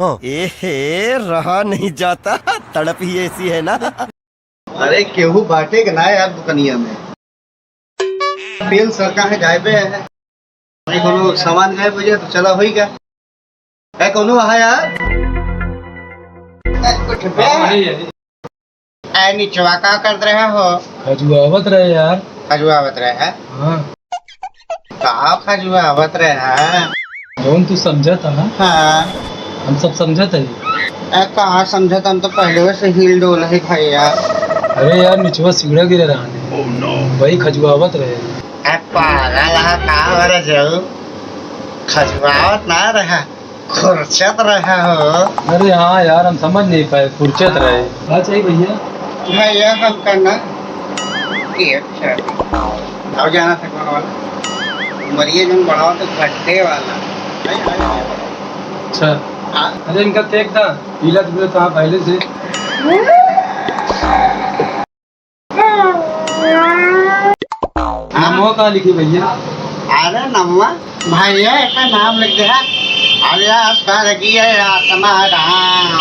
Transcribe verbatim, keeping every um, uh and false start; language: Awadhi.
ए हे, रहा नहीं जाता, तड़प ही ऐसी है ना। अरे, केहू बाटे के ना यार दुकनिया में? तेल सरका है, गायबे है। अरे, कोनो सामान गायब हो जाए तो चला होई का? है कोनो वहाँ यार? ए, कुछ बे? हाँ, वही है। ए, निचवा का करत रहे हो? खजुआवत रहे यार। खजुआवत रहे है? हाँ। का खजुआवत रहे है? जौन तू समझत है ना? हाँ। हम सब समझत है। ए, कहाँ समझत, हम तो पहले से हिल डोल है भैया। अरे यार, निचवा सिगड़ा गिरे रहने। वही खजुआवत रहे। ए, पागल है का हो रे जाऊ? खजुआवत ना रहा। खुरचत रहा हो। अरे हाँ यार, हम समझ नहीं पाए, खुरचत रहे। का चाहिए भैया? भैया, हमका ना एक चाहिए। अब जाना था कौन वाला? मरिए जौन बढ़ाओ तो घट्टे वाला। अच्छा। हाँ। अरे इनका देख ना, पीला दुबले कहाँ पहले से। नमवा कहाँ लिखी भैया? अरे नमवा भैया, एका नाम लिख दे हा। अरे यार, स्वर्गीय आत्मा राम।